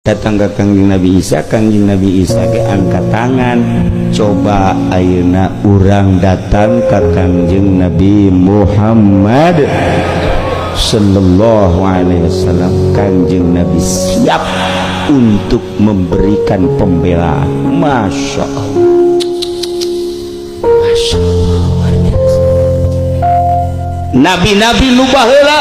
Datang ke Kangjeng Nabi Isa, Kangjeng Nabi Isa ge angkat tangan. Coba ayeuna urang datang ka Kangjeng Nabi Muhammad sallallahu alaihi wasallam, Kangjeng Nabi siap untuk memberikan pembelaan. Masya Allah, Masya Allah, luar biasa. Nabi-nabi nu baheula,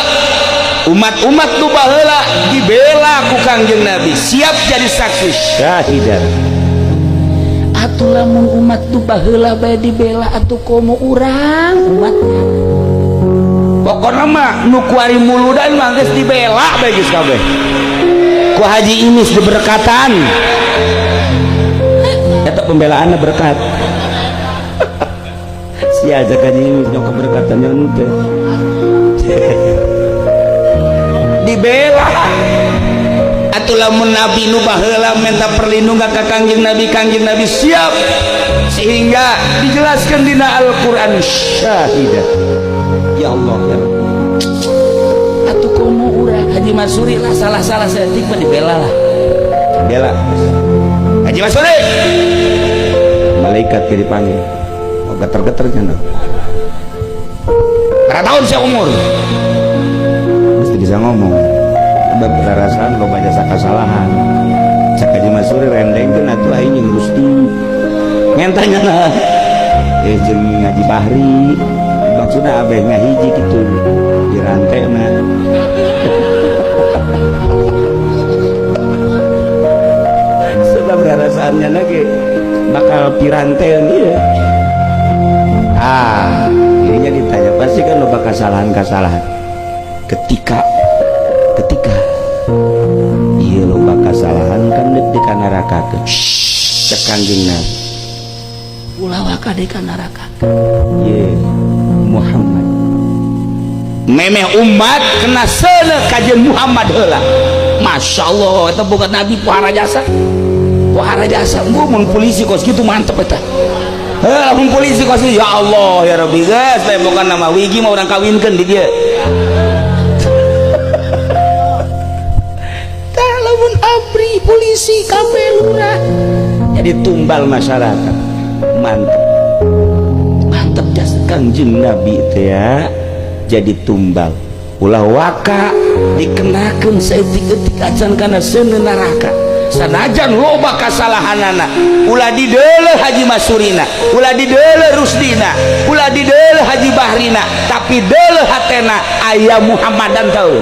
umat-umat nu baheula dibela ku Kangjeng Nabi, siap jadi saksi syahidan. Atuh lamun umat nu baheula bae dibela, atuh komo urang umatnya. Pokokna mah nu kuari muludan mah geus dibela bae, geus kabeh ku Haji Imis diberkatan. Eta pembelaanna berkat si aja Haji Imis nyok keberkatan teh dibela. Atuh lamun nabi nu baheula minta perlindungan ka Kangjeng Nabi, Kangjeng Nabi siap, sehingga dijelaskan dina Al-Qur'an syahidah. Ya Allah, ya Rabbi. Atuh komo urang Haji Masuri lah, salah-salah saeutik mah dibela lah. Bela Haji Masuri, malaikat ke dipanggil. Oh, geter-geter nya. Berapa tahun saya umur mesti bisa ngomong sebab rarasaan lo baca kesalahan. Cak Haji Masuri, rendengkeun atuh aing jeung Gusti mentanya lah jeung Haji Bahri, maksudna abeh ngahiji kitu dirantai mah. Sebab rarasaannya lagi bakal piranteun ieu. Ah, ininya ditanya pasti kan loba kesalahan-kesalahan. Ketika ketika ieu loba kesalahan kan deuk dikanarakakeun. Cek Kangjeng Nabi, Ulah waka ka neraka. Ye Muhammad, memeh umat kena seuneu kajeun Muhammad heula. Masya Allah, eta boga nabi pohara jasa, pohara jasa. Mun polisi kos kitu mantep eta. Heuh, mun polisi kos kitu, ya Allah ya Rabbi, geus bae bukan nama wigi mah urang kawinkeun di dieu. Tah lamun ABRI, polisi kabeh, lurah. Jadi tumbal masyarakat, mantep. Mantep jasa. Kangjeng Nabi teh ya jadi tumbal. Ulah waka dikenakeun saeutik-eutik acan kana seuneu neraka, sanajan loba kasalahanana. Ulah dideuleu Haji Masurina, ulah dideuleu Rusdina, ulah dideuleu Haji Bahrina, tapi deuleu hatena aya Muhammadan tau.